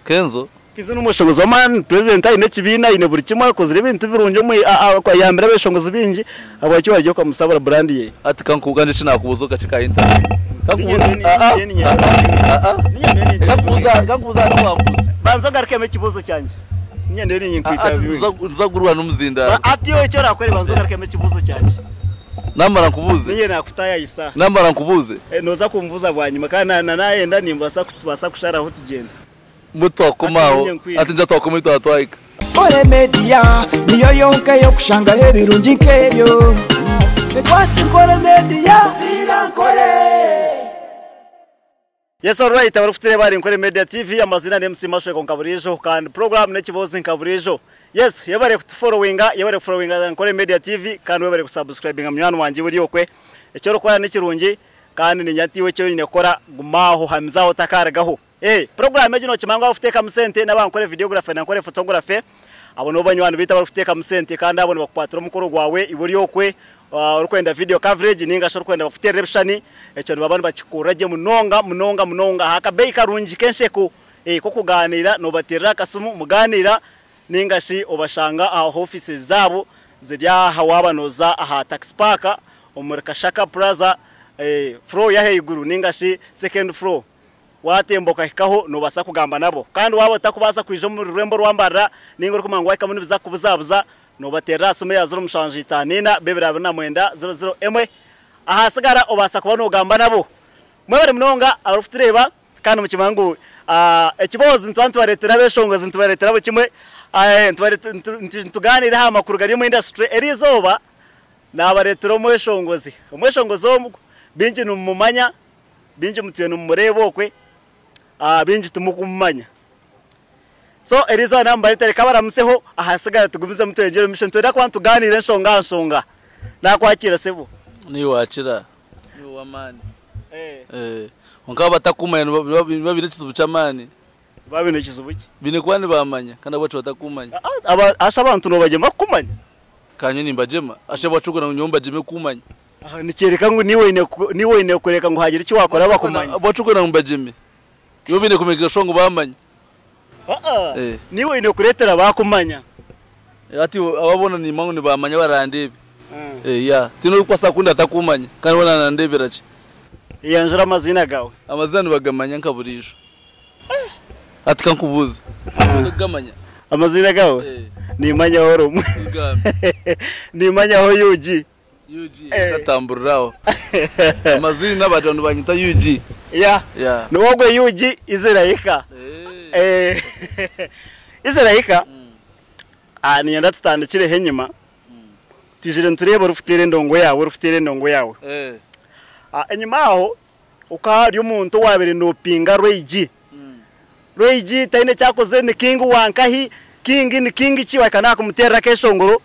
Kenzo. Kenzo n'omweshongozi w'amaani, president aine ekibiina aine buri kimwe akozire ebintu birungi omu ayambire abeshongozi baingi ahabwaki wagiire okamusabura brand ye? Hati kankugambye eki nakubuuza okakye ka interview. Kankubuuze aha ki wambuuza. Banza ogarukemu ekibuuzo kyangye. Niinyenda niinye nkwitabiwe. Nituza kugurwa n'omuzindaaro. Hati iwe eki orakore banza ogarukemu ekibuuzo kyangye. Namara nkubuuze. Niinye nakutaayayisa. Namara nkubuuze. Nooza kumbuuza bwanyima kandi na nayenda nimbaasa kubaasa kusharaho tugyende. Mbwenu twakoma aho, hati ningira twakoma ahu twaba twahika. Nkore Media niyo yonka ey'okushangaho ebirungi nk'ebyo. Watch Nkore Media. Nkore. Yes alright abarikutureeba ahari Nkore Media TV amaziina ni MC Mashweko nka buriijo kandi program n'ekiboozi nka buriijo. Yes yebare kutuforowinga yebare kuforowinga Nkore Media TV kandi webare kusubscribinga munywani wangye ori okwe. Eki orikukora nikirungi kandi niinyenda nti iwe eki oine kukora guma aho hamiza aho otakarugaho. Ee program egi nokimanya ngu abarikuteekamu sente n'aba Nkore Videography na Nkore Photography abo nibo banywani baitu abarikuteekamu sente kandi abo nibakukwatira omukoro gwawe iwe ori okwe Orikwenda video coverage ninga shi orikwenda bakuteerere ebishushani, ekyo nibaba nibakikorera gye munonga munonga munonga aha kabeeyi karungi k'ensheko k'okugaaniira noobateerera akasimu mugaaniira ninga shi obashanga aha offices zaabo ziri aha waaba nooza aha Taxi Park omuri Kashaka Plaza floor y'ahaiguru ninga shi second floor. Waatemba okahikaho noobaasa kugamba nabo. Kandi waaba otarikubaasa kwija omu rurembo rwa Mbarara nainga orikumanya ngu waahikamu nibiza kukubuzabuza, noobateerera aha simu eya 0754 229 001. Ahaatsigara obaasa kuba noogamba nabo. Mwebare munonga abarikutureeba kandi mukimanye ngu ekiboozi nituba nitubareetera abeeshongozi, nitubareetera buri kimwe, nitugaaniira aha makuru gari omu indasituri. Eriizooba naabareetera omweshongozi. Omweshongozi ogu baingi nimumumanya. Baingi mutwire nimumureeba okwe, baingi timukumumanya. So eriizooba namubareetera reka abaramutseho ahasigara tugumizemu tweyongyere omu maisho. Nitwenda kuba nitugaaniira enshonga aha nshonga. Naakwakiira sebo. Naiwe waakira, niiwe ow'amaani. Kwonka abatakumanya nibo baine ekizibu ky'amaani. Nibo baine ekizibu ki? Baine kuba nibamanya kandi ahabwaki batakumanya. Asha abantu noobagyema kukumanya? Ka nyowe nimbagyema. Asha ahabwaki orikugira ngu nyowe mbagyeme kumanya? Aha nikyoreka ngu niiwe oine niiwe oine kureka ngu hagire eki waakora bakumanye. Ahabwaki orikwenda ngu mbagyeme? Ibo baine kumanya sure ngu baamanya. Aa, niiwe oine kureetera baakumanya. Hati aba boona niimanya ngu nibaamanya barandeebe. Yeah, tihaine orikubaasa kundeba atakumanya kandi weena naandeebera gye. Eyanjura amaziina gaawe. Amaziina nibagamanya nka buriijo. Hati ka nkubuuze, Tokugamanya? Amaziina gaawe? Niimanyaho rimwe. Gambe. Niimanyaho UG. UG nkatamburira aho. Amaziina baagira ngu nibanyeta UG. Yeah. Yeah. Niwe ogwe UG Israika. Eh. Israika, ah, niinyenda tutandikireho enyima. Twizire nitureeba orikuteera endongo yaawe, orikuteera endongo yaawe. Eh. Ah, enyima aho okaba ori omuntu owaabaire noopinga Ray G. Ray G taine eki akozire ni king wa nkahi, king ni king ki wahika n'aha kumuteerera akeshongoro,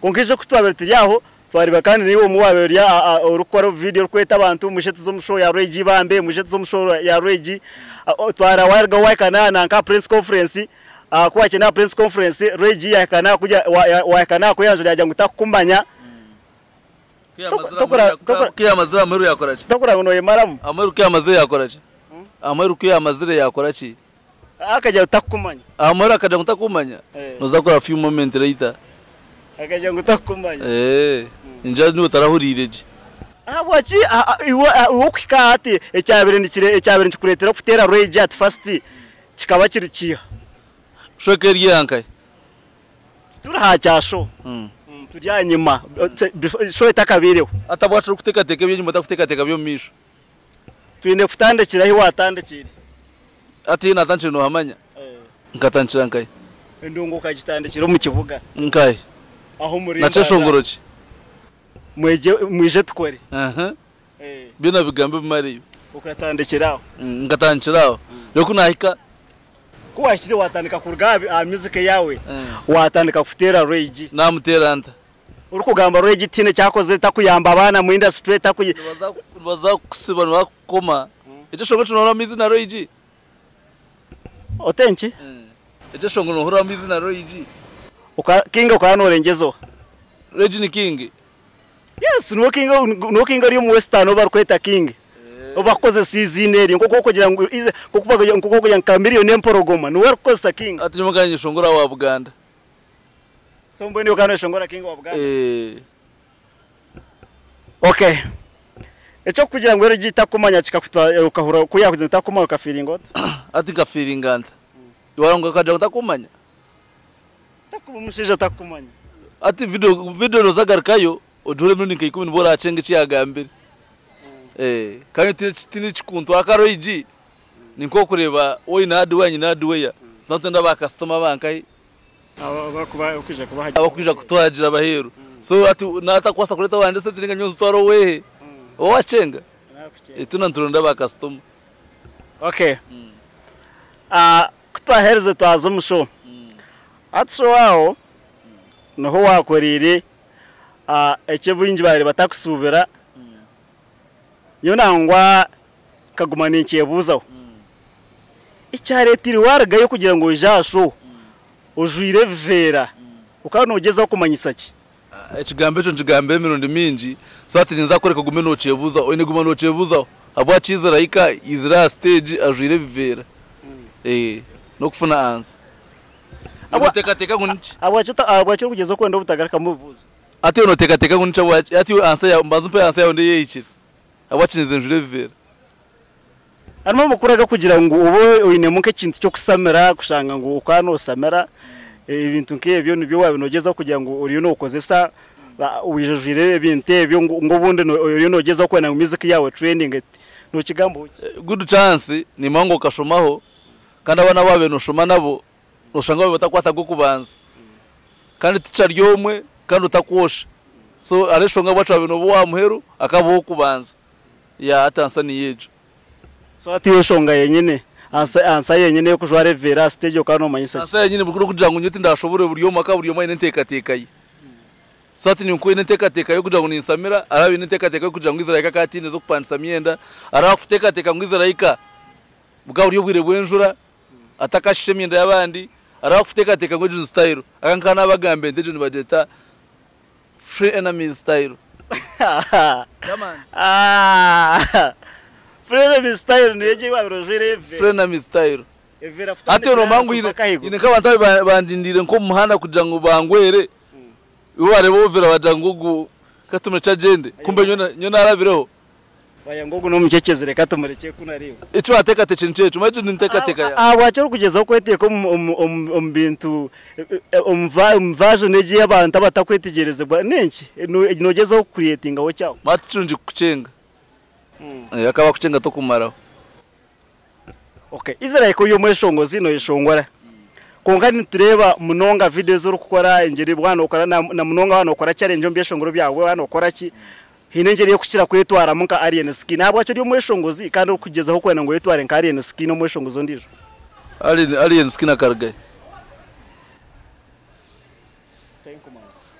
kwonka ijo ku twabaire turi aho twareeba kandi naiwe omwe owaabaire ori orikukora obuvidiyo orikweta abantu mwije tuze omu show ya Ray G bambe, mwije tuze omu show ya Ray G, twareeba waarugaho waahika n'aha nanka aha press conference, ku waahikire n'aha press conference Ray G yaahika n'aha n'aha kweyanjura yaagira ngu takukumanya. Ku yamazire amuheru yakora ki? Tokura ngu noyemaramu. Amuheru ku yamazire yakora ki? Amuheru ku yamazire yakora ki? Akagira ngu takukumanya. Amuheru akagira ngu takukumanya? Noza kura few moment later. Akagira ngu takukumanya. Eeh ningira niiwe otarahuriire gye. Ahabwaki iwe okuhika hati ekyabaire nikikureetera kuteera rage at first kikaba kiri kiiha? Shoka eri eya nkahi? Tituri aha kya show, turi aha nyima, show etakabaireho. Hati ahabwaki orikuteekateeka eby'enyima otarikuteekateeka by'omumaisho? Twine kutandikira ahu waatandikiire. Hati ahu naatandikire noohamanya? Nkatandikira nkahi? Endongo okagitandikira omu kibuga. Nkahi? Aho omuri Na kyeshongoro ki? Mwije tukore. Byona bigambo ebimareyo. Okatandikira aho? Nkatandikira aho. Reero ku naahika. Ku waahikire waatandika kuruga aha music yaawe, waatandika kuteera Ray G. Naamuteera nta? Orikugamba Ray G tihaine eki akozire, takuyamba abaana mu industry, takuy. Nibaza kukusiba, nibaza kukukoma. Ekyeshongoro ekyo noohuriramu eiziina Ray G? Ote nki? Ekyeshongoro noohuriramu eiziina Ray G? King okaba noorengyeza oha? Ray G ni King? Yes, niwe king, niwe king ori omu western ou barikweta king. Obakukozesa eiziina eryo nk'oku orikugira ngu nk'oku barikugira ngu Chameleone empologoma niwe orikukozesa King. Ati nyowe nkaba ninyeshongora wa Buganda. So mbwenu iwe okaba noyeshongora King wa Buganda? Eh. Okay. Eky'okukugira ngu eri takumanya kikakutwara okahurira ku yakugira ngu takumanya okafiiringa ota? Ati nkafiiringa nta? Iwe ngu akagira ngu takumanya? Takuba omushaija takumanya. Ati video video noza garukayo ogihure emirundi nka ikumi nibwo oracenga eki yagambire. Eh, kandi tihaine tihaine ekikuntwara karoigi ni nk'okureeba woine hardware nyine hardware twaba nitwenda ba kasitoma ba nkahi? Abakwija kutuhagira abaheeru. So hati natakubaasa kureeta owangye esente ninga nyowe nzitware owehe? Oba wacenga? Itwena nituronda ba kasitoma. Okay. Ku twaherize twaza omu show. Hati show aho niho wakoreire eki baingi baabaire batakusuubira. Nyowe nangwa nkaguma ninkyebuuzaho, ekyareeteire waarugayo kugira ngu oije aha show ojwaire ebiveera, okaba noogyezaho kumanyisa ki? Ekigambo ekyo nkigambire emirundi mingi, so hati ninza kukureka ogume nookyebuuzaho. Oine kuguma nookyebuuzaho ahabwaki Israel yaizire aha siteegi ajwaire ebiveera? N'okufuna ansa. Nooteekateeka ngu niki? Ahabwaki orikugyezaho kwenda obutagarukamu ebibuuzo? Hati iwe nooteekateeka ngu niki ahabwaki? Hati iwe ansa yaawe, mbanza ompe ansa yaawe ndeebe yaahikire. Ahabwaki niize njure ebiveera? Harimu amakuru agarikugira ngu obe oinemu nk'ekintu ky'okusamira kushanga ngu okaba noosamira, ebintu nk'ebyo nibyo waaba noogyezaho kugira ngu oriyo nookozesa waija ojwaire ebintu ebyo ngu obundi oriyo noogyezaho kwenda ngu music yaawe etrendinge, nookigambaho ki? Good chance nimanya ngu okashomaho kandi abaana abu waabaire nooshoma nabo Noshanga babaire batakwata ag'okubanza kandi tica ari omwe kandi otakwosha so hariho enshonga ahabwaki wabaire noba owa muheru akaba ow'okubanza yeah hati ansa niyo egyo. So hati yo enshonga yenyine ansa ansa yenyine ey'okujwara ebiveera aha stage okaba nomanyisa ki? Ansa yenyine buri n'okugira ngu nyowe tindashoborore buri omwe ahakuba buri omwe aine enteekateeka ye. So hati nyowe nkoine enteekateeka y'okugira ngu ninsamira hariho abaine enteekateeka y'okugira ngu Israel akaba atiine ez'okupangisa myenda hariho abakuteekateeka ngu Israel bukaba buri obwire bw'enjura atakashisha emyenda y'abandi, hariho abakuteekateeka ngu egyo ni style. Aka nka nabagamba ente egyo nibagyeta free enemies style. Free enemies style niyo egyo ei wabaire ojwaire ey'ebiveera. Free enemies style. Hati nomanya ngu haine nk'abantu ababaire bandindiire nk'omu muhanda kugira ngu bangwere, bo bareeba obuveera bagira ngu ogu ka tumureke agyende, kumbe nyowe narabireho. Baya ngu ogu n'omucecezi reka tumurekye ku nariiwe. Eki waateekateekire nikyo ekyo, manya egyo ni nteekateeka yaawe. Ahabwaki orikugyezaho kweteeka omu bintu, omu version egi ey'abantu abatakwetegyerezibwa? N'enki? Noogyezaho kucreatingaho ki aho? Manya tikirungi kukucenga. Akaba akucenga tokumaraho. Okay, Israel ku ori omweshongozi noyeshongora kwonka nitureeba munonga video ezi orikukora engyeri waaba nokora na munonga waaba nokora challenge omu byeshongoro byawe waaba nokora ki haine engyeri ey'okukira kwetwaramu nka Alien Skin. Ahabwaki ori omweshongozi kandi orikugyezaho kwenda ngu oyetware nka Alien Skin omweshongozi ondiijo? Alien Alien Skin akarugahi?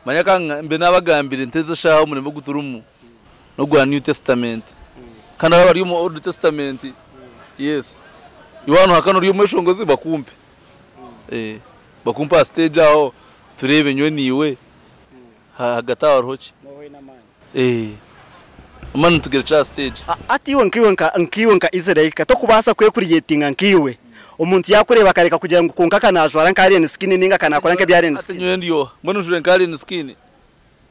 Manya ka mbe nabagambire nti ezi eshaaha omurimo ogu turimu n'ogwa New Testament. Kandi aba abari omu Old Testament, yes. Iwe waaba nohakana ori omweshongozi bakumpe. Bakumpe aha stage aho tureebe nyowe naiwe ahagati aho hariho ki? Manya nitugarukyera aha stage. Hati iwe nkaiwe nka nkaiwe nka Israel tokubaasa kwecreatinga nkaiwe omuntu yakureeba akareka kugira ngu kwonka ka najwara nka Alien Skin ninga ka nakora nk'ebya Alien Hati Skin. nyowe ndi oha? Mbwenu njwire nka Alien Skin?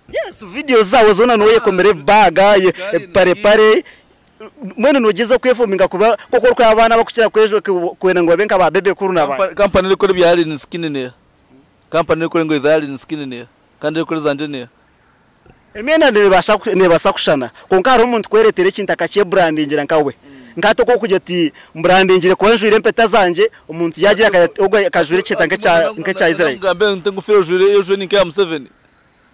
Yes, videos zaawe zoona noyekomera ebibaga, ebiparepare, mbwenu nogyezaho kwefominga kuba nk'oku orikureeba abaana abakukira kwenda ngu babe nka ba Bebe Cool na ba. Kampani erikukora ebya Alien Skin neeha? Kampani erikukora engoye za Alien Skin neeha? Kandi erikukora ezangye neeha? Emyenda neebaasa kushushana, kwonka hariho omuntu kwereetera ekintu akakyeburandingira nka we. Nka hati oku orikugira oti mburandingire kuba njwaire empeta zangye, omuntu yaagira ogwo akajwaire ekiheta nk'ekya Israel. Ngambe nti engofiira ojwaire ei ojwaire ni nk'eya Museveni?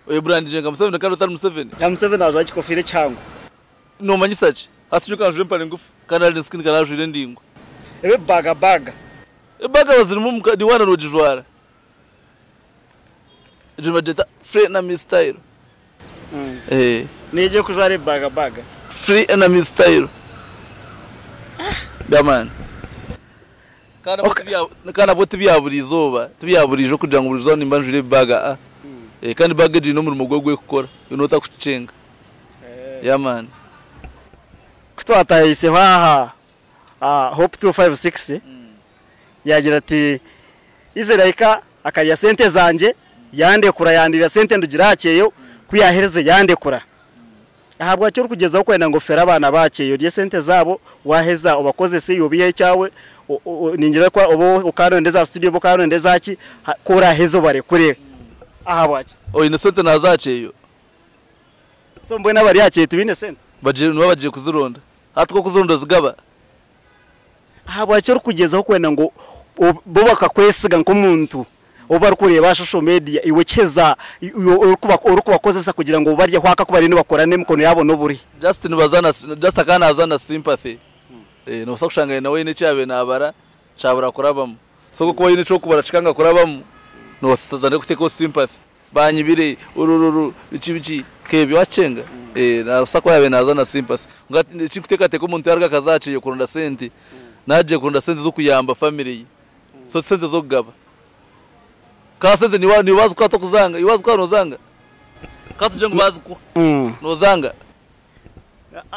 Oyeburandingire nka Museveni kandi otari Museveni? Ya Museveni ajwara ekikofiira ekihango. Noomanyisa ki? Hati nyowe ka njwaire empare ngufu kandi Alien Skin ka naajwaire endaingwa. Ebi ebibaga baga. Ebaga bazirimu waaba noogijwara. Egyo nibagyeta free enemy style. Niyo egyo erikujwara ebibaga baga. Free enemy style. By'amaani. Kandi nabwo ti bya buri izooba, ti bya buriijo kugira ngu buri izooba nimba njwaire ebibaga aa. Kandi baga egyo eine omurimo gwayo ogu erikukora, yoona otakukyenga. Y'amaani. Ku twatahiiseho aha Hope 256 yaagira ati Israel akarya sente zangye yandekura yandiira sente ndugire aha kyeyo ku yaaherize yandekura. Ahabwaki orikugyezaho kwenda ngu ofere abaana b'aha kyeyo orye sente zaabo waaheza obakozese iwe obaiheho ekyawe ningira ku oba okaronda eza studio oba okaronda ezaki ku oraaheze obarekure ahabwaki? Oine sente naaza aha kyeyo. So mbwenu abari aha kyeyo tibaine sente? Bagiire nibo bagiire kuzironda. Hati ku okuzironda ozigaba. Ahabwaki orikugyezaho kwenda ngu bo bakakwesiga nk'omuntu ou barikureeba aha social media iwe kiheza iwe orikubakozesa kugira ngu obaryeho aka ku bariyo nibakora n'emikono yaabo n'oburi? Just nibaza just akaba naaza na sympathy. Noobaasa kushanga nawe haine eki yaabaire naabara kyabura kurabamu. So ku orikuba oine eki orikubara kikanga kurabamu, noobaasa kutandika kuteekaho sympathy. Banyibire, orururu, biki biki, nk'ebyo wakyenga? Eeh naabaasa kuba yaabaire naaza na sympathy. Kwonka eki nkuteekateeka omuntu yaaruga akaza aha kyeyo kuronda sente, naagiire kuronda sente z'okuyamba family ye, so ti sente z'okugaba. Ka sente niiwe niiwe baazikuha tokuzanga, iwe baazikuha noozanga? Ka tugire ngu baazikuha, noozanga?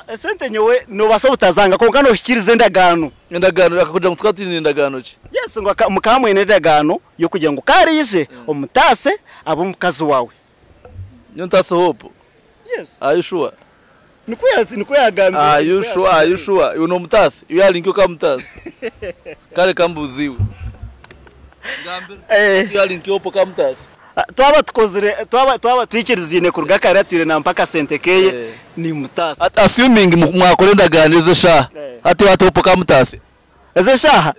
Esente nyowe nobaasa obutazanga kwonka nohikiriza endagaano. Endagaano akakugira ngu tukaba twine endagaano ki? Yes ngu mukaba mwine endagaano yokugira ngu ku araije omutaase abe omukazi waawe. Nyowe ntaase Hope? Yes. Are you sure? Nikwo nikwo yagambire. Are you sure? Are you sure? Iwe nomutaasa? Iwe ari nka okamutaasa? Kare kambuuze iwe. Ngambira. Iwe ari nka Hope okamutaasa? Twaba tukozire, twaba twaba twikiriziine kuruga kare atwire nampa akasente keye nimutaasa. Hati assuming mwakora endagaano ezi eshaaha, hati hati Hope okamutaasya? Ezi eshaaha?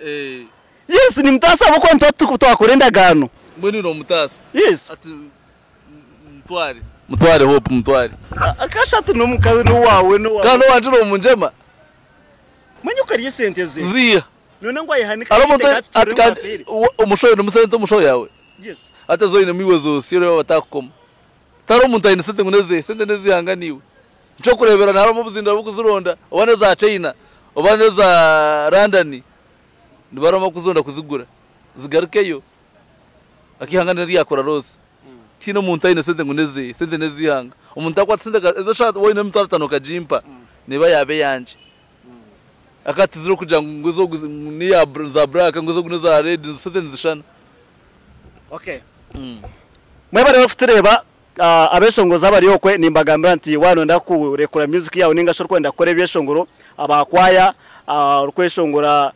Yes, nimutaasa ahabw'okuba nituba twakora endagaano. Mbwenu nomutaasa? Yes. Hati mutware, mutware Hope mutware. Akashatu n'omukazi n'owaawe n'owaawe. Kandi owangye nomungyema? Manya okarya esente ze. Ziiha. None ngu ayehanika Hariho omuntu ati kandi omushaho oinemu sente omushaho yaawe? Yes. Hati ezi oinemu iwe zoosya oreeba bataakukoma. Tihariho omuntu aine sente ngu n'eze, sente n'ez'eihanga niiwe. Nikyokureebera harimu obuzindaro bw'okuzironda oba n'eza China oba n'eza London nibarema kuzironda kuzigura zigarukeyo. Ak'eihanga niryo ryakora loss. Tihaine omuntu aine sente ngu n'eze, sente n'ez'eihanga. Omuntu akwata sente ezi eshatu waaba oine emitwaro etaano okagimpa neeba yaaba eyangye. Akatizire okugira ngu ezo neya za black ngu ezo neza red ezo sente nizishushana. Okay. Mwebare abarikutureeba, abeshongozi abari okwe nimbagambira nti waaba noyenda kurekura music yaawe ninga shi orikwenda kukora ebyeshongoro, aba kwaya, orikweshongora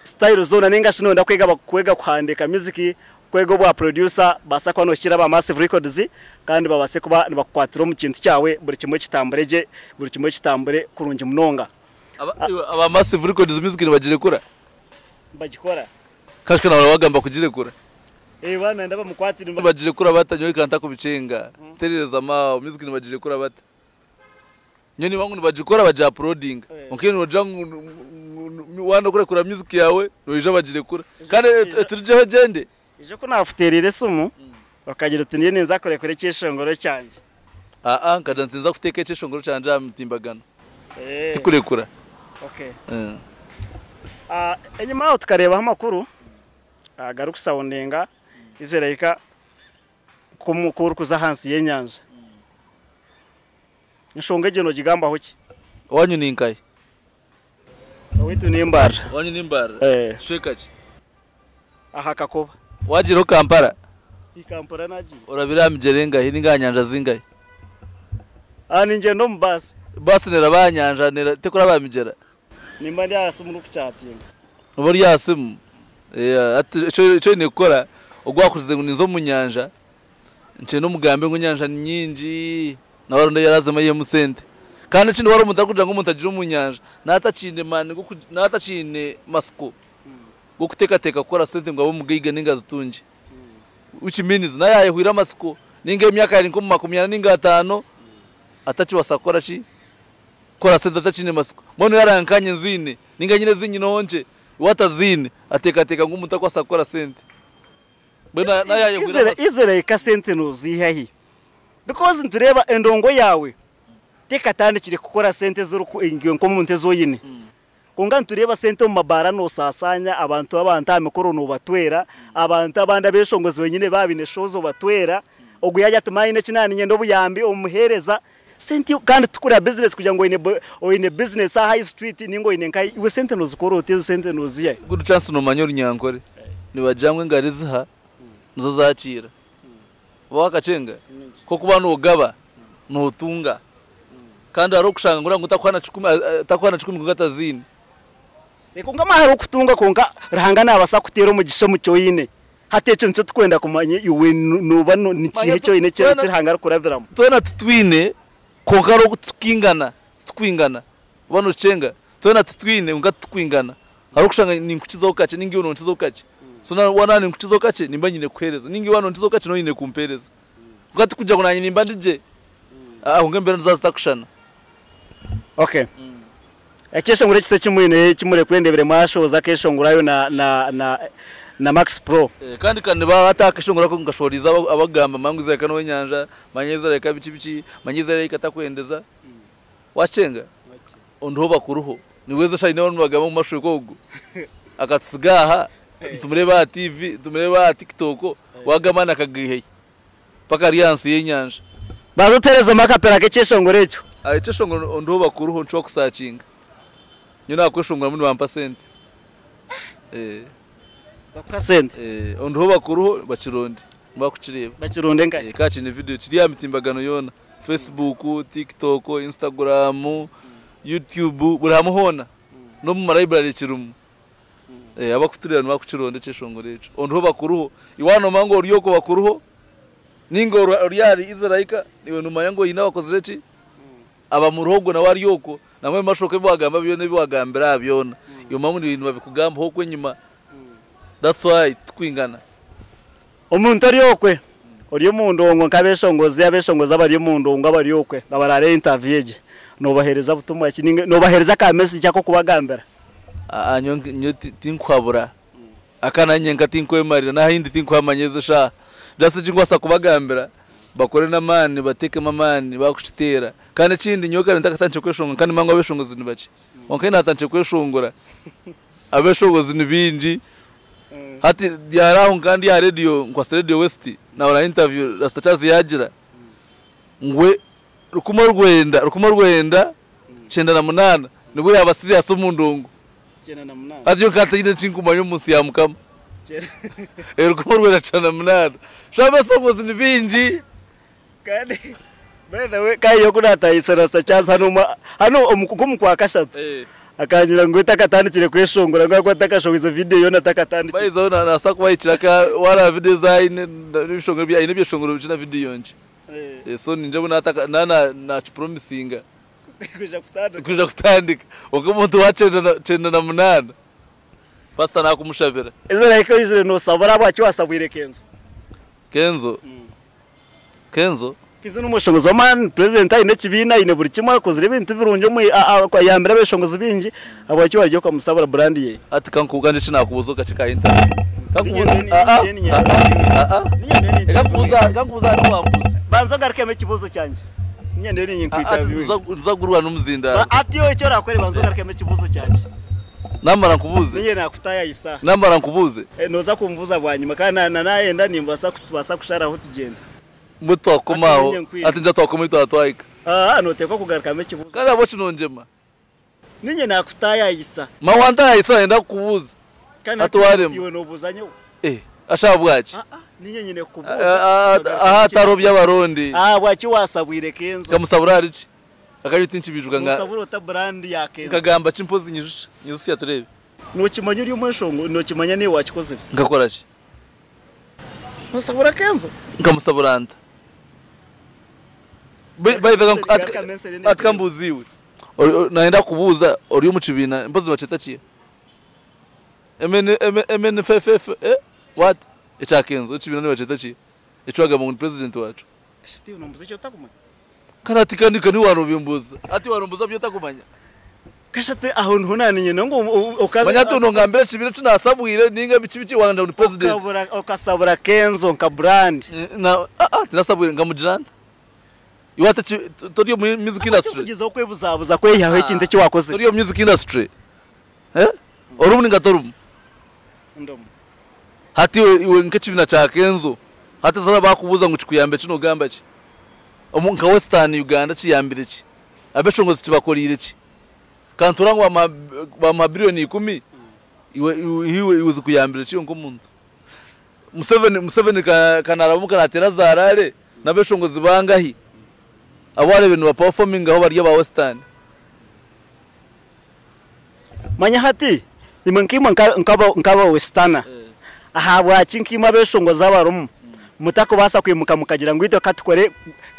style zoona ninga shi noyenda kwega kwega kuhandiika music, kwega obwa producer, baasa kuba nohikira aba Massive Records kandi babaase kuba nibakukwatira omu kintu kyawe buri kimwe kitambure gye, buri kimwe kitambure kurungi munonga. Aba Massive Records music nibagirekura? Nibagikora. Kashika nawe wagamba kugirekura. Eh bana nda bamukwatire. Nibagirekura bata nyowe kantakubichenga. Terereza maawe music nibagirekura bata? Nyowe niba ngu nibagikora bagi uploadinga. Kwonka iwe nogira ngu waaba kurekura music yaawe noija bagirekura. Kandi eturugyeho egyende. Ijo ku naakuteereire esimu okagira oti ndiyo ninza kurekura ekyeshongoro kyangye. Aa nkagira nti ninza kuteeka ekyeshongoro kyangye aha mitimbagano. Tikurekura. Okay. Enyima aho tukareebaho amakuru agarikusawundinga Israel nk'oku orikuza ahansi y'enyanja. Enshonga egyo noogigambaho ki? Owanyu ni nkahi? Owaitu ni Mbarara. Owanyu ni Mbarara? Kicweka ki? Aha Kakoba. Waagiireho Kampala? Ii Kampala naagiire. Orabire aha migyera engahi ninga aha nyanja zingahi? Aha ningyenda omu baasi. Baasi neeraba aha nyanja tekuraba aha migyera? Nimba ndi aha simu ndikuchatinga. Oba ori aha simu? Hati eki oine kukora, ogu owaakugize ngu ninza omu nyanja, nkyenda omugambe ngu enyanja ni nyingi, nawe aronde ei araazemu aihemu sente. Kandi ekindi waaba ori omuntu arikugira ngu omuntu agiire omu nyanja, naaba atakiine maani naaba atakiine matsiko g'okuteekateeka kukora sente ngu abe omugaiga nainga azitungye. Which means naaba yaayehwire amatsiko nainga emyaka eri nk'omu makumi ana nainga ataano atakibaasa kukora ki? Kukora sente atakiine matsiko. Mbwenu yaaranga nkaanye nziine nainga nyine ezi nyineho nkye, we ataziine ateekateeka ngu omuntu takubaasa kukora sente. Mbwenu naaba yaayehwire amatsiko. Israel ka sente noziiha hi? Because nitureeba endongo yaawe tekatandikire kukora sente ezi nk'omuntu ezi oine. Kwonka nitureeba sente omu mabaara noosaasaanya, abantu abantu aha mikoro noobatwera, abantu abandi abeeshongozi benyine baaba baine shows obatwera, ogu yaagira ati maani eki naaba niinyenda obuyambi omuheereza. Sente kandi tikureba business kugira ngu oine oine business aha high street ninga oine nka iwe sente nozikora ota ezo sente noziiha hi? Good chance nomanya orunyankore nibagira ngu engaro eziha nizo zakiira. Oba wakakyenga? Kokuba nogaba notunga kandi hariho okushanga ngu takuha na kikumi kwonka taziine. Kwonka manya hariho okutunga kwonka Ruhanga nabasa kukuteera omugisha omu ki oine. Hati ekyo nikyo turikwenda kumanya iwe nooba ni kiiha eki oine eki Ruhanga arikurabiramu? Twena titwine kwonka hariho oku tukwingana, titukwingana. Oba nokyenga? Twena titwine kwonka titukwingana. Hariho okushanga ninkukizaho kakye ninga iwe nonkizaho kakye. So waaba naaba ninkukizaho kakye nimba nyine kukuheereza ninga iwe waaba nonkizaho kakye nooba oine kumpeereza. Kwonka tikugira ngu naanye nimba ndi gye, aa kwonka embeera niziba zitakushushana. Okay. Ekyeshongoro ekisya eki mwine eki murikwendeebire mwashohoza akeshongoro na na na na Max Pro. Kandi ka niba hati akeshongoro ako nkashohoriize abakugamba manya ngu Israel n'owenyanja, manya Israel biki biki, manya Israel takwendeza. Wakyenga? Ondiho bakuruho. Niweeza shaaha haine nibagamba ngu Mashweka ogu akatutsiga aha, nitumureeba aha TV, nitumureeba aha TikTok, wagamba nakagaiha hi? Mpaka ari ahansi y'enyanja. Banza otuheerezemu akapera k'ekyeshongoro ekyo. Ekyeshongoro ondiho bakuruho nikyo bakusakinga. Nyowe nakweshongoramu nibampa sente. Bakuha sente? Ondiho bakuruho bakironde nibakukireeba. Bakironde nkahi? Ka kiine video kiri aha mitimbagano yoona. Facebook, TikTok, Instagram, YouTube buri hamwe hoona. N'omu ma library kirimu. Abakutureeba nibakukironda ekyeshongoro ekyo. Ondiho bakuruho. Iwe waaba noomanya ngu ori okwo bakuruho, nainga ori ahari Israika, iwe noomanya ngu oine abakozire ki? Abamuruho ogwo nawe ari okwo. Nangwa ebi ebi waagamba byona ebi waagambire aha byona, iwe omanya ngu nibabikugambaho okwo enyima. That's why titukwingana. Omuntu ori okwe ori omu ndongo nk'abeshongozi, abeshongozi abari omu ndongo abari okwe abaraareebe interview egi, noobaheereza butumwa ki nainga noobaheereza ka message ak'okubagambira? Aa nyowe nyowe tinkuhabura aka nanye nyenka tinkwemarira n'ahindi tinkuhamanya ezo eshaaha just eki nkubaasa kubagambira bakore n'amaani bateekemu amaani baakukiteera kandi ekindi nyowe kare ntakatandikire kweshongora nkaba nimanya ngu abeshongozi ni bakye kwonka hati naatandikire kweshongora abeshongozi ni baingi Hati ryari aho nkaba ndi aha rediyo nkwatsa rediyo West nahurira interview Rasta Charles yaagira ngu we 1998 nibwo yaaba serious omu ndongo. Hati nyowe nkaba ntaine eki nkumanya omu nsi ya Mukama. 1998 So abesongozi ni baingi. Kandi by the way kandi nyowe ku naatahise Rasta Charles hanu hanu omu nk'omu Kwakashatu akangira ngu we takatandikire kweshongora ngu ahabw'okuba takashohoize video yoona atakatandikire. By the way naabaasa kubahikira ka wareeba video ezi aine n'ebishongoro ebi aine ebyeshongoro bikye na video nkye. So ningira ngu naaba naakipromisinga kwija kutandika. Kwonka omuntu wa 98 pasita naakumushabira. Ezra hika oizire noosabura ahabwaki waasabwire Kenzo? Kenzo? Kenzo. Kenzo n'omweshongozi w'amaani, president aine ekibiina, aine buri kimwe, akozire ebintu birungi omu ayambire abeshongozi baingi, ahabwaki warya okamusabura brand ye? Hati kankubuuze eki nakubuuza okakye ka interview. Kankubuuze aha ki wambuuza. Banza ogarukemu ekibuuzo kyangye. Niinyenda niinye nkwinterviewinge. Nituza kugurwa n'omuzindaaro. Hati iwe eki orakore banza ogarukemu ekibuuzo kyangye. Namara nkubuuze. Niinye nakutaayayisa. Namara nkubuuze. Nooza kumbuuza bwanyima kandi na nayenda nimbaasa kubaasa kusharaho tugyende. Mbwenu twakoma aho, hati ningira twakoma ahu twaba twahika. Aa, nooteekwa kugarukamu ekibuuzo. Kandi ahabw'oki nongyema? Niinye naakutaayayisa. Manya wantaayayisa nayenda kukubuuza. Kandi Hati hati warema. iwe noobuuza nyowe. Eh, asha ahabwaki? Aa, niinye nyine kukubuuza. Aha hatariho by'abarundi. Ahabwaki waasabwire Kenzo? Nkamusabura ahari ki? Akanywa tinkibijuka nga. Noosabura ota brand ya Kenzo? Nkagamba ki mpozi nyijukye, nyijusya tureebe. Nookimanya ori omweshongo, nookimanya naiwe waakikozire. Nkakora ki? Noosabura Kenzo? Nkamusabura nta? Hati ka mbuuze iwe, nayenda kukubuuza ori omu kibiina mpozi nibakyeta ki? MNFFF eh what? Ekya Kenzo ekibiina nibakyeta ki? Eki wagamba ngu ni president wakyo? Kandi hati kandi niiwe waanobimbuuza. Hati waanobimbuuza bi otakumanya. Kashate aho niho naaniinyenda ngu okabe. Manya hati nongambira ekibiina eki naasabwire nainga biki biki wagira ngu ni president. Okasabura Kenzo nka brand. Tinasabwire nkamugira nta? Iwe hati eki tori omu music industry? Okugyezaho kwebuzabuza kweyihaho ekintu eki waakozire. Tori omu music industry? Orimu nainga torimu? Ndimu. Hati iwe nk'ekibiina kya Kenzo, hati haza baakubuuza ngu kikuyambe ki noogamba ki? Omu nka Western Uganda kiyambire ki? Abeshongozi kibakoriire ki? Kantura ngu bamuha bamuha biliyoni ikumi, iwe iwe iwe zikuyambire ki nk'omuntu? Museveni Museveni ka kanarabamu kanateera za rally n'abeshongozi bangahi abu areebire niba performingaho bari aba Western? Manya hati imwe nkaimwe nk'aba Westana, ahabwaki nkaimwe abeshongozi abarimu mutakubaasa kwimuka mukagira ngu itwe ka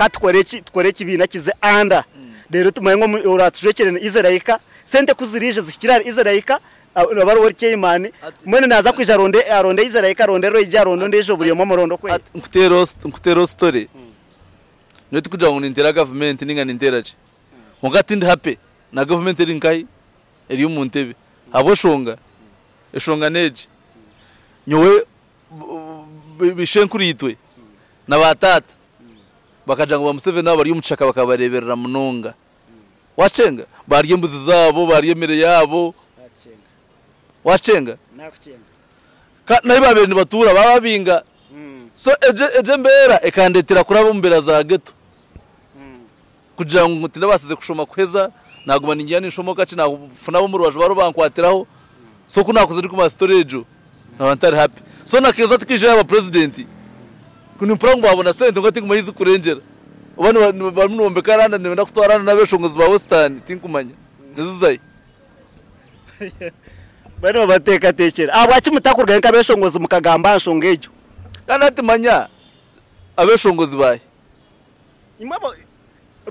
tukore ki, tukore ekibiina kize under reero tumanye ngu oraatujwekyere ni Israel sente ku ziriija zihikire ahari Israel abe ariwe ori chairman, mbwenu naaza kwija aronde Israel aronde Roy aronde ondiijo buri omwe amuronde okwe. Nkuteereho story, nyowe tikugira ngu ninteera gavumenti ninga ninteera ki, kwonka tindi happy na gavumenti eri nkahi? Eri omu ntebe. Ahabw'eshonga, eshonga n'egi, nyowe baishenkuru-itwe na baataata bakagira ngu ba Museveni abo bari omu kishaka bakabareeberera munonga. Waakyenga? Baarya embuzi zaabo, baarya emere yaabo. Waakyenga? Kandi n'ahu baabaire nibatuura baababinga. So egyo embeera ekandeetera kuraba omu mbeera za ghetto. Kugira ngu tindabaasize kushoma kuheza, naaguma ningyenda ninshoma kakye naafuna ab'omu rubaju baaba bankwatiraho. So ku naakuza ndikumanya story egyo, naaba ntari happy. So na Kenzo atikaija yaaba president, ku nimpurira ngu baabona sente kwonka tinkumanya ahu zirikurengyera. Oba barimu nibombeka Rwanda nibenda kutwara Rwanda n'abeshongozi ba Western, tinkumanya. Nizizahi? Mbwenu babateekateekyera. Ahabwaki mutakurugayo nk'abeshongozi mukagamba aha nshonga egyo? Kandi hati manya abeshongozi baahi? Imwe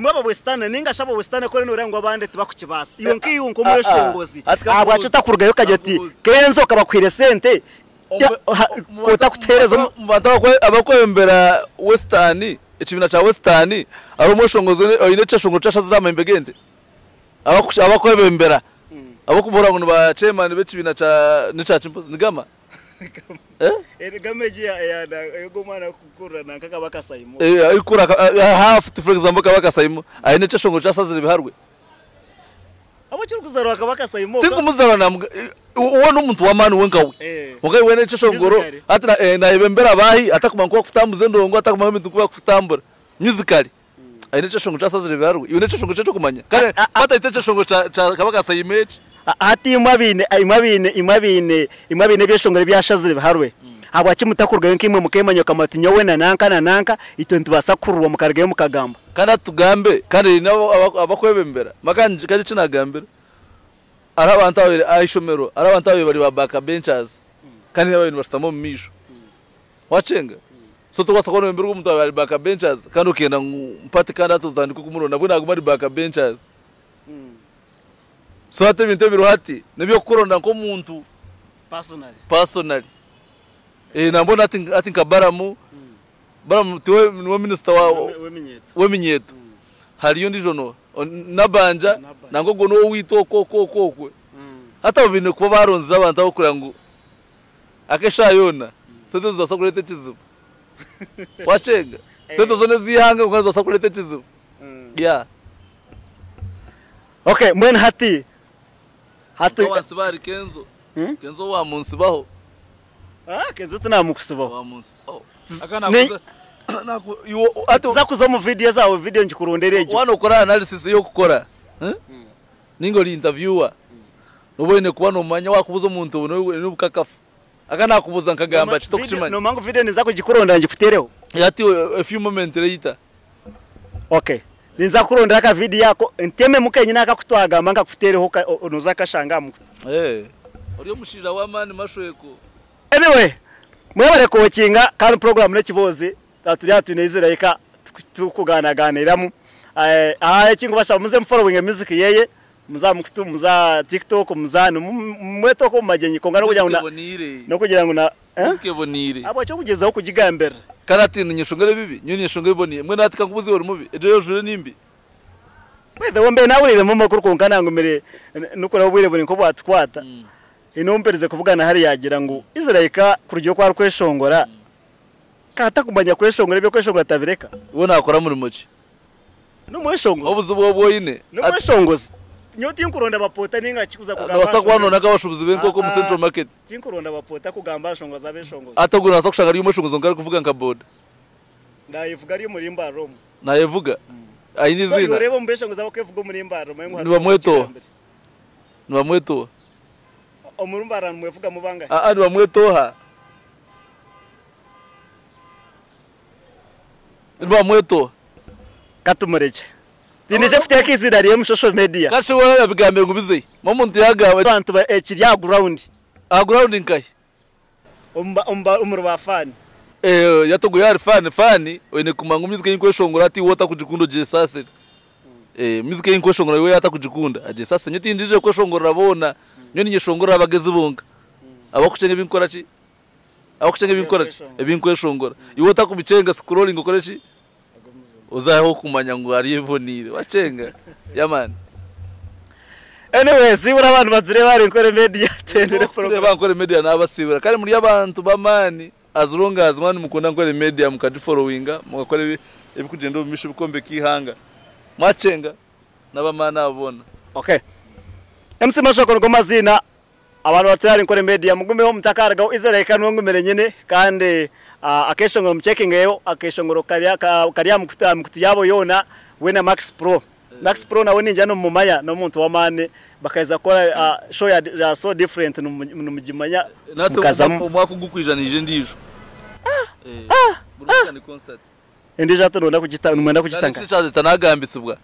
aba Westana ninga shi aba Westana ku oriyo noreeba ngu abandi tibakukibaasa, iwe nkaiwe nk'omweshongozi ahabwaki otakurugayo okagira oti Kenzo kabakuhaire sente otakutuheereza omu. Omu bantu abakwebembera Western, ekibiina kya Western, hariho omweshongozi oine ekyeshongoro eki ashazire aha mahembe g'ente? Abakwebembera, abarikubuurira ngu ni ba chairman b'ekibiina kya n'ekya ki mpozi ni Gama? Gama egi ey'ogu omwana arikukurira nanka akaba akasayimo. Arikukura half for example akaba akasayimo aine ekyeshongoro eki ashazire biharwe. Ahabw'oki orikuzaarwa akaba akasayimo? Tinkumuzaarwa we n'omuntu w'amaani we nkawe kwonka we n'ekyeshongoro hati nayebembera abaahi atakumanya nku bakutambuza endongo atakumanya ebintu nku bakutambura musically. Aine ekyeshongoro eki asazire biharwe. Iwe n'ekyeshongoro ki eki orikumanya? Kare bataita ekyeshongoro kya Kabaka Sayima eki. Hati imwe abaine, imwe abaine, imwe abaine, imwe abaine ebyeshongoro ebyashazire biharwe, habwaki mutakurugayo nkaimwe mukeemanya mukama ati nyowe na nanka na nanka itwe nitubaasa kuhururwa mukarugayo mukagamba? Kandi hati tugambe, kandi haine abakwebembera. Maka kandi eki naagambira, hariho abantu ababaire aha ishomero, hariho abantu ababaire bari ba back benchers kandi nibo ababaire nibashutama omu maisho. Wakyenga? So tokubaasa kuba noyemberwa omuntu ari back benchers kandi okenda ngu party kandi hati otandike kumuronda mbwenu agume ari back benchers. So hati ebintu ebiriho hati nebyokukuronda nkomuntu personally. Nambwenu hati nka Balamu, Balamu tiwe niwe minister weminyeto. Hariyo ondijo noha? Nabanja nangwa ogwo nowoweitu okwo okwo okwo okwo. Hati abo baine kuba baronzize abantu abokureba ngu Aka eshaaha yoona sente nizibaasa kureeta ekizibu. Waakyenga? Sente zoona ez'eihanga kwonka nizibaasa kureeta ekizibu. Yeah. Okay, mbwenu hati hati Kwonka wansiba ahari Kenzo. Kenzo waamunsibaho. Ah, Kenzo tinamukusibaho. Waamunsibaho. Aka nakuza naku iwe hati Tuza kuza omu video zaawe video ngikurondere egyo. Waaba nookora analysis ey'okukora, Ninga ori interviewer noba oine kuba nomanya wakubuza omuntu oine obukakafu. Aka nakubuza nkagamba ki tokukimanya. Nomanya ngu video ninza kugikurondera ngikutereho. Hati a few moment later. Okay ninza kukurondera aka video ako ntememu kenyini aka akutwagamba nkakutereho noza kukashanga aha mukutu. Ori omushaija w'amaani mashweko. Anyway mwebare kuwokinga kandi program n'ekiboozi turi aha twine Israel turikugaanaganiramu. Ekinkubashaba muze mu followinge music yeye, muze aha mukutu, muze aha TikTok, muze aha mumwete okwo omu magyenyi kwonka n'okugira ngu n'okugira ngu na Music eboniire. Ahabwaki orikugyezaho kugigambirira? Kandi hati ninyeshongera ebibi? Nyowe ninyeshongera ebiboniire. Mbwenu hati kankubuze iwe ori mubi? Egyo ei ojwaire ni mbi? By the way mbaire nahuriiremu amakuru kwonka nangumire n'okureba obwire buri nk'obwatukwata. Haine ou mperize kubugana hariya yaagira ngu Israel kurugiirira oku arikweshongora, Ka atakumanya kweshongora eby'okweshongora tabireka. Iwe naakora murimo ki? N'omweshongozi. Obuzibu obu oine. N'omweshongozi. Nyowe tinkuronda bapoota ninga ki kuza kugamba aha Noobaasa kuba nshonga noona nk'abashuubuzi b'enkoko omu Central Market. Tinkuronda bapoota kugamba aha nshonga z'abeshongozi. Hati ogwo noobaasa kushanga ari omweshongozi kwonka arikuvuga nka boda. Naayevuga ari omuri Mbarara omwo. Nayevuga aine So iziina. oreba omu beshongozi abakwevuga omuri Mbarara omanye ngu harimu Nibamwetoha. Kigambire. Nibamwetoha. Omuri Mbarara nimwevuga mubangahe? Aa nibamwetoha. Nibamwetoha. Katumurekye. Tiine ekyo izina rye omu social media. Kashe we yabigambire ngu bizeyi. Omuntu yagamba Abantu ekiri aha ground. Aha ground nkahi? Omuri ba fan. Eh yatogo yari fan fan oine kumanya ngu music eyinkweshongora hati iwe otakugikunda ogyesaasire. Eh music eyinkweshongora iwe yatakugikunda agyesaasire. Nyowe tindije kweshongorera boona, nyowe ninyeshongorera abagezi bonka. Abakucenga ebinkukora ki? Abakucenga ebinkukora ki? Ebinkweshongora. Iwe otakubichenga scrolling okore ki? Ozaho kumanya ngu hariyo ebiboniire. Wacenga? Yeah man. Anyways, ibura abantu batureba ahari Nkore Media, tendere program. Abakutureba Nkore Media nabasibura kandi muri abantu b'amaani as long as mwaba nimukunda Nkore Media mukagifollowinga mukakora ebikugyenda omu maisho ebikwombeka eihanga. Mwacenga n'abamaani abo boona. Okay. MC Mashoko nigo maziina abantu baturi ahari Nkore Media mugumeho mutakarugaho Israel ka niwe ngumire nyine kandi akeshongoro mucekingeyo akeshongoro kari kari aha mikutu yaabo yoona we na Max Pro. Max Pro nawe ningira nimumumanya n'omuntu w'amaani bakaheza kukora show ya so different nimugimanya mukazamu. Omwaka ogukwija niija endiijo. Buri mwaka ni concert. Endiijo hati noyenda kugita nimwenda kugita Kandi nkahi? eki ekyareta nagambisibwa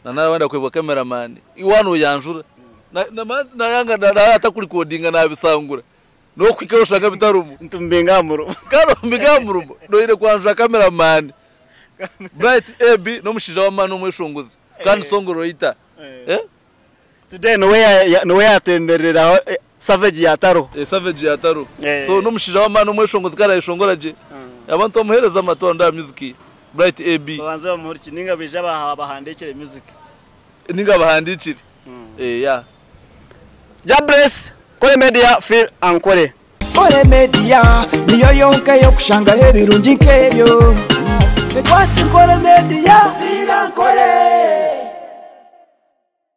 na naaba ndakwebwa cameraman iwe noyanjura nayanga natakurecordinga nabisangura nokuhikayo oshanga bitarimu. Nitumbinga aha murimo. Kandi omumbinga aha murimo noine kwanjura cameraman. Bright AB n'omushaija w'amaani omweshongozi kandi songwriter. Today niwe yatembereraho Savage yatariho. Savage yatariho. So n'omushaija w'amaani omweshongozi kandi ayeshongora gye. Abantu bamuheereze amatu hanu aha music ye. Bright AB. Babanze bamuhurikire ninga baije abahandiikire music. Ninga abahandiikire. Yeah. Jah bless Nkore Media feel Ankore. Nkore Media niyo yonka ey'okushangaho ebirungi nk'ebyo. Watch Nkore Media, feel Ankore.